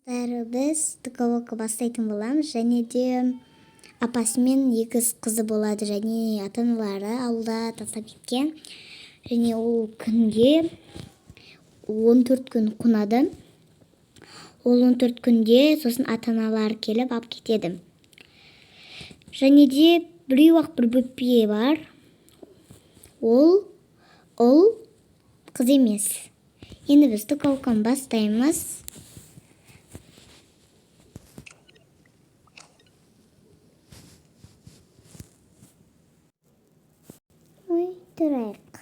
Біз Тока Бока бастайтын боламыз, және де апасы мен егіз қызы болады, және ата-аналары ауылда тастап кеткен. Және ол күнге 14 күн қонады. Ол 14 күнде сосын ата-аналары келіп алып кетеді. Және де біреу-ақ бір бөпе бар. Ол ұл, қыз емес. Енді біз Тока Боканы бастаймыз. Ой, тұрайық.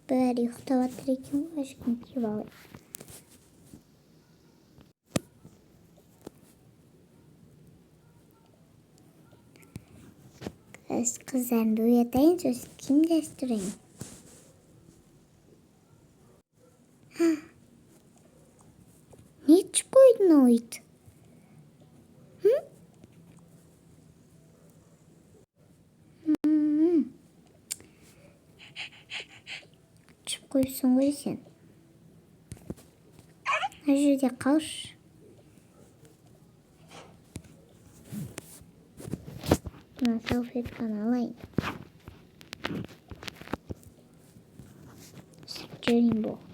Бәрі ұйықтап жатыр екен ғой, ешкім киіп алайық. Қыздарымды оятайын, сосын киімді астырайын. Не ішіп қойды мынау ит? Ішіп қойыпсың ғой сен. Мына жерде қалшы. Мына салфетканы алайын. Сүртіп жіберейін болды.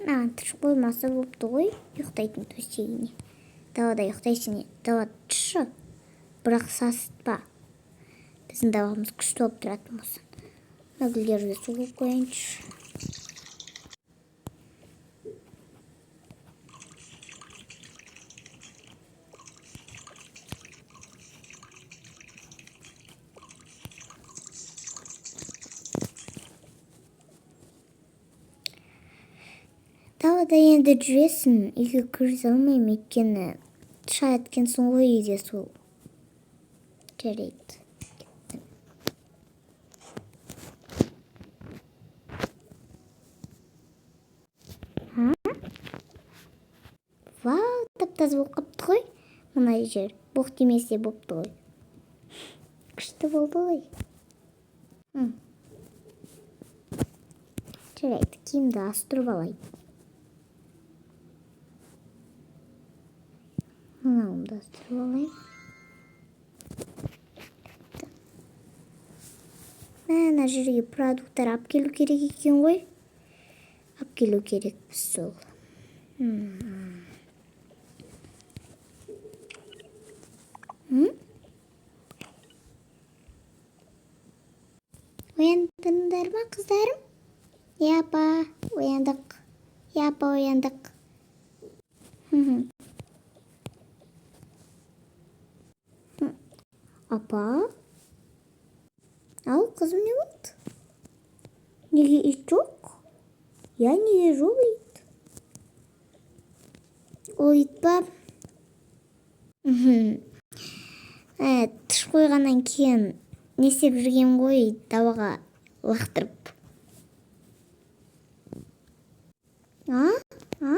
Маған тышып қоймаса болыпты ғой, ұйықтайтын төсегіне. Далада ұйықтайсың, далада тышшы, бірақ сасытпа. Біздің даламыз күшті болып тұратын болсын. Мына гүлдерге су құйып қояйыншы. Далада енді жүресің, үйге кіргізе алмаймын, өйткені тышады екенсің ғой үйде сол. Жарайды. Кеттім. Вау, тап-таза болып қапты ғой. Мына жер боқ тимесе бопты ғой. Күшті болды ғой. Жарайды, киімді астырып алайын. Мынауымды астырып алайын. Мына жерге продукттар алып келу керек екен ғой. Алып келу керекпіз сол. Ояндыңдар ма, қыздарым? Иә, апа, ояндық. Иә, апа, ояндық. Апа? Ау, қызым, не болды? Неге ит жоқ? Иә, неге жоқ ит? Ол ит па? Тыш қойғаннан кейін не істеп жүрген ғой, далаға лақтырып. А? А?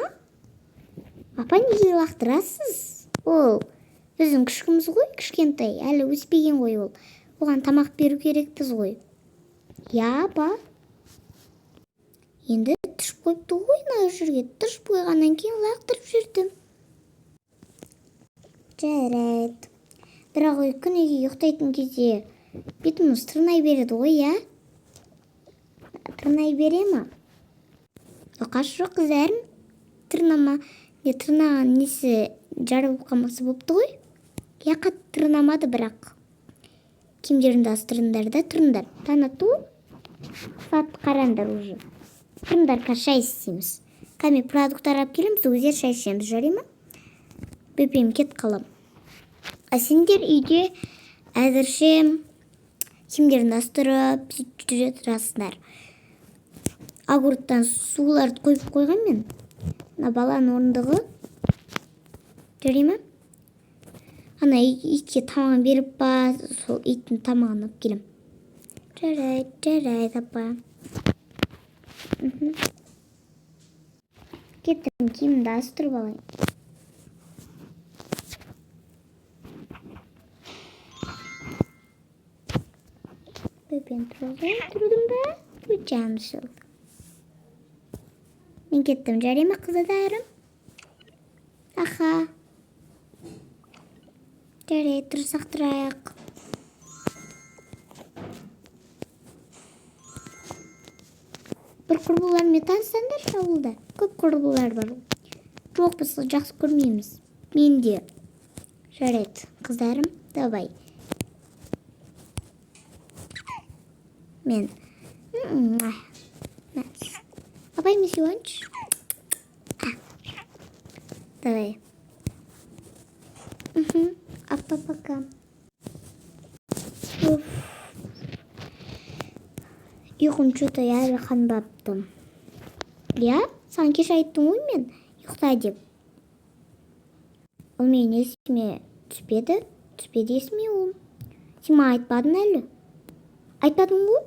Апа, неге лақтырасыз? Ол біздің күшігіміз ғой, кішкентай, әлі өспеген ғой ол. Оған тамақ беру керекпіз ғой. Иә, апа. Енді тышып қойыпты ғой мына жерге. Тышып қойғаннан кейін лақтырып жүрдім. Жарайды. Бірақ ой, күніге ұйықтайтын кезде бетіміз тырнай береді ғой, иә? Тырнай бере ма? Оқасы жоқ, қыздарым. Тырнама, не тырнаған несі жара болып қалмаса болыпты ғой. Иә, қатты тырнамады бірақ. Киімдеріңді астырыңдар да тұрыңдар. Таң ату, сағат қараңдар уже. Тұрыңдар, қазір шай істейміз. Қазір мен продукттар алып келемін, сол кезде шай ішеміз, жарай ма? Бөпем, кет қалам. А сендер үйде әзірше киімдеріңді астырып, сөйтіп жүре тұрасыңдар. Огурттан суларды қойып қойған мен. Мына баланың орындығы. Жарай ма? Ана итке тамағын беріп па, сол иттің тамағын алып келем. Жарайды, жарайды, апа. Кеттім, киімімді ауыстырып алайын. Бөпем тұрдым ба? Жаным сол. Мен кеттім, жарай ма, қыздарым? Аха. Жарайды, тұрсақ тұрайық. Бір құрбылармен танысаңдаршы ауылда. Көп құрбылар бар. Жоқ, біз жақсы көрмейміз. Мен де. Жарайды, қыздарым, давай. Мен. Апай, мен сүйейінші. Давай. Апа, пока. Уф. Ұйқым что-то әлі қанбапты. Иә, саған кеше айттым ғой мен, ұйықта деп. Ол менің есіме түспеді. Түспеді есіме ол. Сен маған айтпадың әлі. Айтпадың ғой?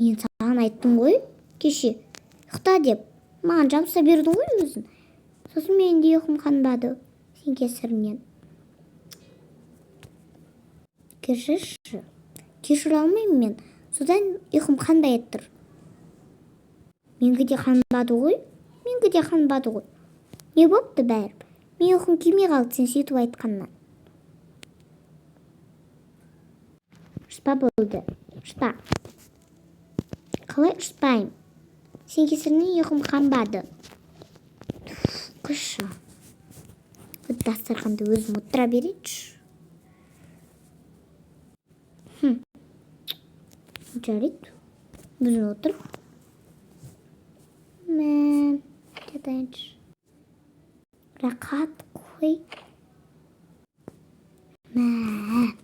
Мен саған айттым ғой кеше. Ұйықта деп. Маған жабыса бердің ғой өзің. Сосын менің де ұйқым қанбады. Сен кесірінен. Кешірші. Кешіре алмаймын мен. Содан ұйқым қанбай тұр. Менікі де қанбады ғой. Менікі де қанбады ғой. Не бопты бәрі? Мен ұйқым келмей қалды сен сөйтіп айтқаннан. Ұрыспа болды. Ұрыспа. Қалай ұрыспаймын? Сен кесірінен ұйқым қанбады. Қойшы. Дастарханды өзім отыра берейінші. Жарайды. Өзің отыр. Мә, жатайыншы. Рақат қой. Мә.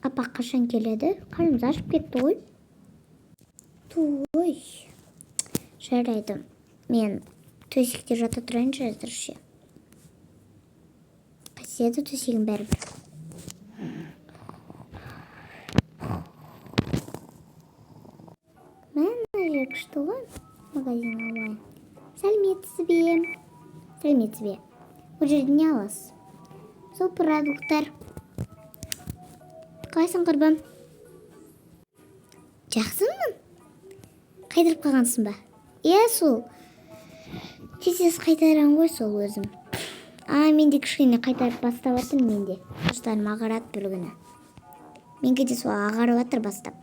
Апа қашан келеді? Қарнымыз ашып кетті ғой. Той. Жарайды. Мен төсекте жата тұрайыншы әзірше. Қасиеті төсегім бәрібір. Мә, мына жер күшті ғой. Магазин алайын. Сәлеметсіз бе? Сәлеметсіз бе? Бұл жерде не аласыз? Сол продукттар. Қалайсың, құрбым? Жақсымын. Қайтарып қалғансың ба? Иә, сол. Тез-тез қайтарам ғой сол өзім. А, мен де кішкене қайтарып бастап жатырмын мен де. Шаштарым ағарады бір күні. Менікі де сол ағарып жатыр бастап.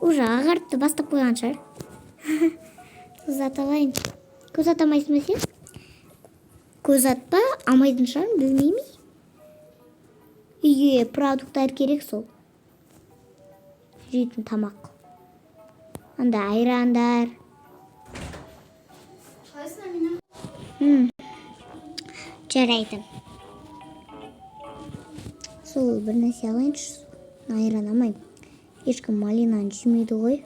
Уже ағарып та бастап қойған шығар. Көз ата алайын. Көз атамайсың ба сен? Көз атпа, алмайтын шығармын, білмеймін. Үйге продукттар керек сол. Жейтін тамақ. Анда айрандар. Қалайсың, Амина? Жарайды. Сол бір нәрсе алайыншы. Айран алмаймын. Ешкім малинаны жемейді ғой.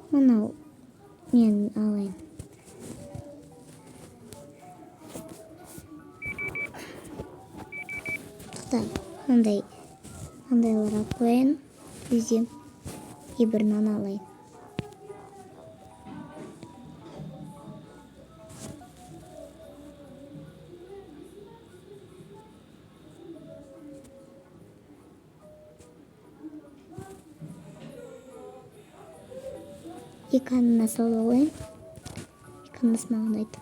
Мынау нені алайын. Тоқта, мынандайлар алып қояйын. Бізде и бір нан алайын. Екі ананас алып алайын. Екі ананас маған ұнайды.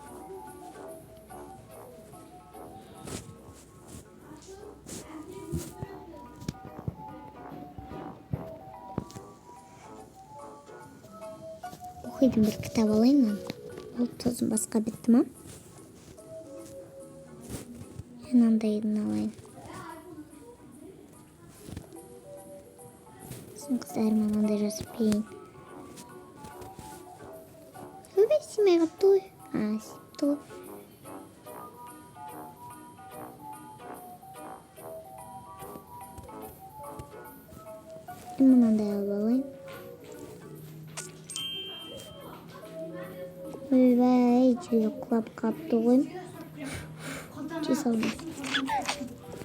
Оқитын бір кітап алайын мынаны. Ол сосын басқа бітті ма? Мынандайын алайын. Сосын қыздарыма мынандай жазып берейін. Ойбай, сыймай қалыпты ғой. А, сыйыпты ғой. Мынандай алып алайын. Ойбай, жерге құлап қалыпты ғой. Жей салдым.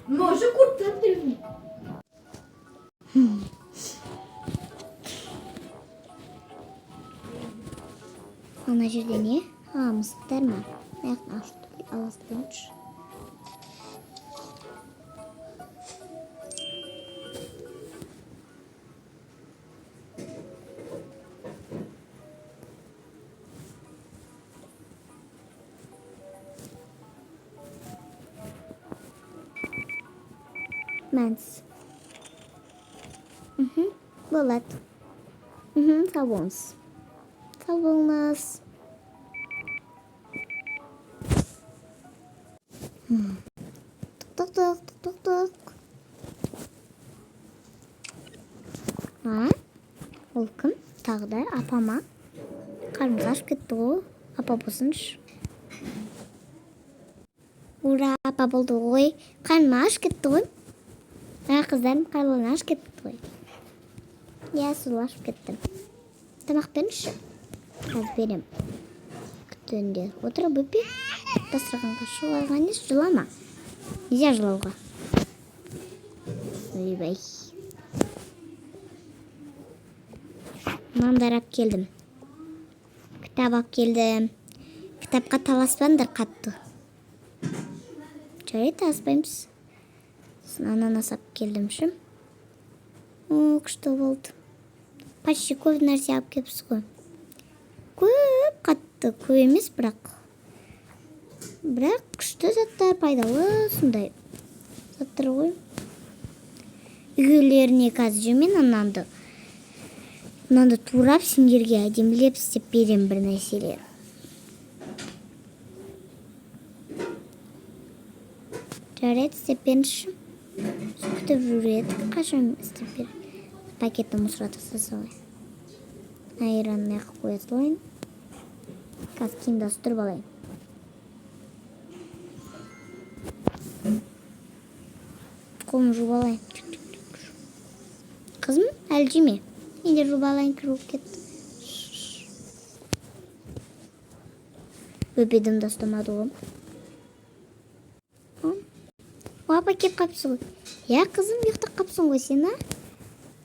Може, kurtardım. Ана жерде не? А, мысықтар ма? Мына жақтан ашып ала салайыншы. Мәнс. Мхм, болады. Мхм, сау болыңыз. Сау болыңыз. Тук тук тук тук тук. А? Ол кім? Тағы да апа ма? Қарнымыз ашып кетті ғой. Апа болсыншы. Ура, апа болды ғой. Қарным ашып кетті ғой. А, қыздарым қарны ашып кетті ғой. Иә, сол ашып кетті. Тамақ беріңізші. Қазір берем. Күтіңдер. Отыр, бөпе. Дастарханға шығуға емес, жылама. Нельзя жылауға. Ойбай. Нандар алып келдім. Кітап алып келдім. Кітапқа таласпаңдар қатты. Жарайды, таласпаймыз. Сосын ананас алып келдім ше. О, күшті болды. Почти көп нәрсе алып келіпсіз ғой. Көп, қатты көп емес, бірақ. Бірақ күшті заттар, пайдалы сондай заттар ғой. Үйлеріне қазір жемен ананды. Нанды турап сендерге әдемілеп істеп берем бір нәрселер. Жарайды, істеп беріңізші. Күтіп жүр едік, қашан істеп бер. Пакетті мусорға тастай салайын. Айранын мына жаққа қоя салайын. Қазір киімді ауыстырып алайын. Қолымды жуып алайын. Қызым, әлі жеме. Мен де жуып алайын, кір болып кетті. Бөпе дымды ұстамады ғой. О, апа келіп қапсың ғой. Иә, қызым, ұйықтап қапсың ғой сен, а?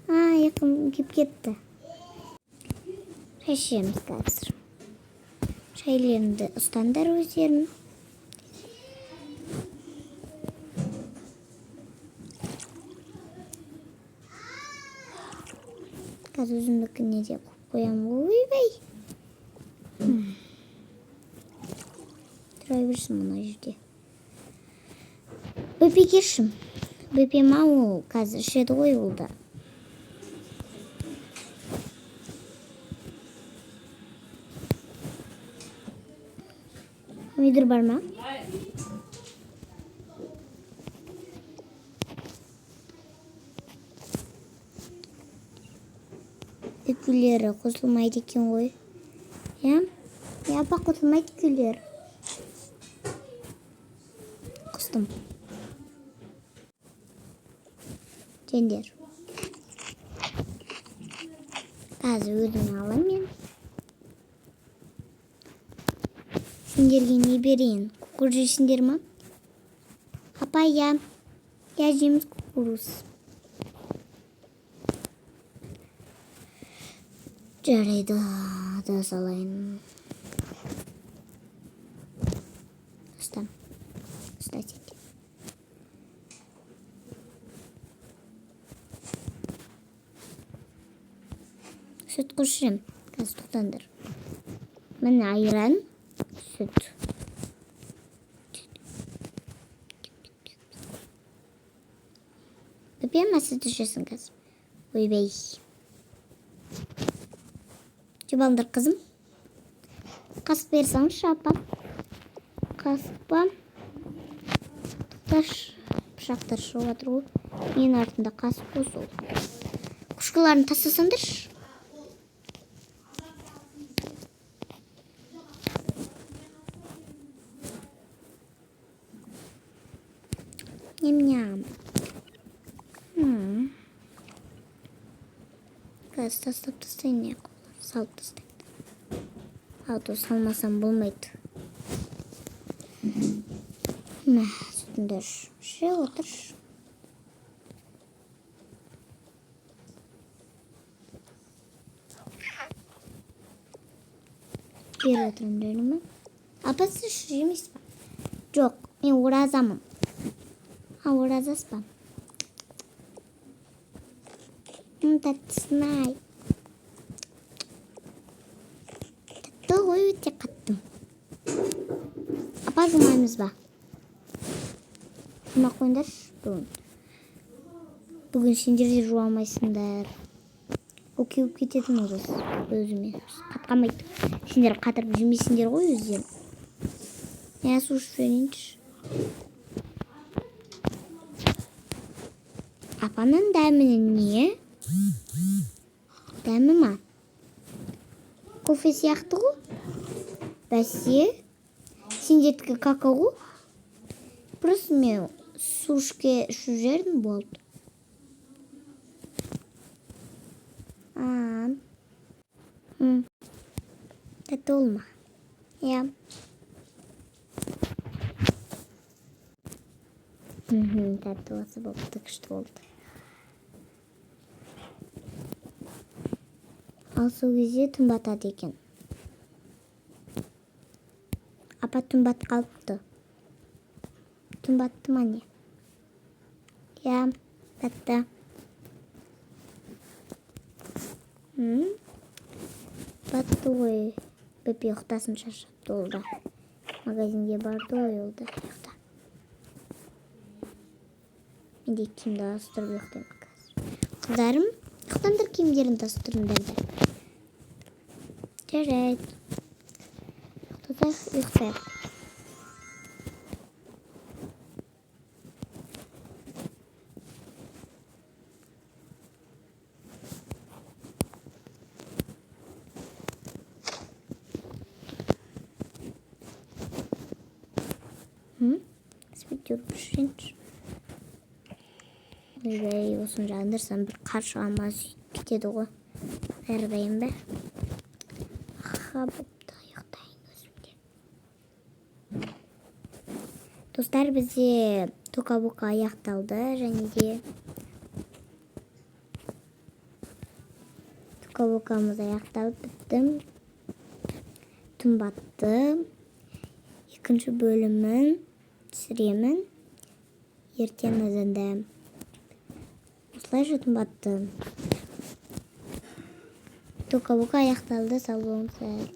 А, ұйқым келіп кетті. Шай ішеміз қазір. Шайлеріңді ұстаңдар өздерің. Қазір өзімдікіне де қойып қоямын. Ойбай. Тұра берсін мына жерде. Бөпе келші. Бөпе ма ол қазір ішеді ғой ол да. Помидор бар ма? Үкілері қосылмайды екен ғой. Иә? Иә, апа, қосылмайды үкілер. Қостым. Жеңдер. Қазір өзім аламын мен. Сендерге не берейін? Кукуруз жейсіңдер ма? Апа, иә. Иә, жейміз кукуруз. Жарайды, да салайын. Ұста. Ұста сен. Сүт қосып. Қазір тоқтаңдар. Міне айран, сүт. Бөпе ма сүт ішесің қазір? Ойбай. Жеп алыңдар, қызым. Қасық бере салыңызшы, апа. Қасық па? Тоқташы. Пышақтар шығып жатыр ғой. Менің артымда қасық қой сол. Кружкаларын тастасаңдаршы. Ням-ням. Қазір тастап тастайын, не салып тастайын. А то салмасам болмайды. Мә, сүтіңді іш. Іше отыршы. Беріп отырамын, жарай ма? Апа, сіз жемейсіз ба? Жоқ, мен оразамын. А, оразасыз ба? Тәттісін ай. Тәтті ғой, өте қатты. Апа, жумаймыз ба? Жумай қойыңдаршы бүгін. Бүгін сендер де жуа алмайсыңдар. Ол кеуіп кететін ол өзіме. Қатқамайды. Сендер қатырып жемейсіңдер ғой өздерің. Мен су ішіп жіберейінші. Апаның дәмі не? Дәмі ма? Кофе сияқты ғой. Бәсе. Сендердікі какао ғой. Просто мен су ішіп жібердім, болды. А. Тәтті ол ма? Иә. Тәтті болса болыпты, күшті болды. Ал сол кезде түн батады екен. Апа, түн батып қалыпты. Түн батты ма не? Иә, батты. Батты ғой. Бөпе ұйықтасын, шаршапты ол да. Магазинге барды ғой ол да, ұйықта. Мен де киімді ауыстырып ұйықтаймын қазір. Қыздарым, ұйықтаңдар, киімдеріңді ауыстырыңдар да. Жарайды. Ұйықтасақ, ұйықтайық. Свет жүріп. Ойбай, осыны жандырсам бір қаршыға ма сөйтіп кетеді ғой. Бәрі дайын ба? Аха, бопты, ұйықтайын өзім де. Достар, бізде Тока-Бока аяқталды және де Тока-Бокамыз аяқталып бітті. Түн батты. Екінші бөлімін түсіремін ертең азанда. Осылайша түн батты. Тока-Бока аяқталды. Сау болыңыздар.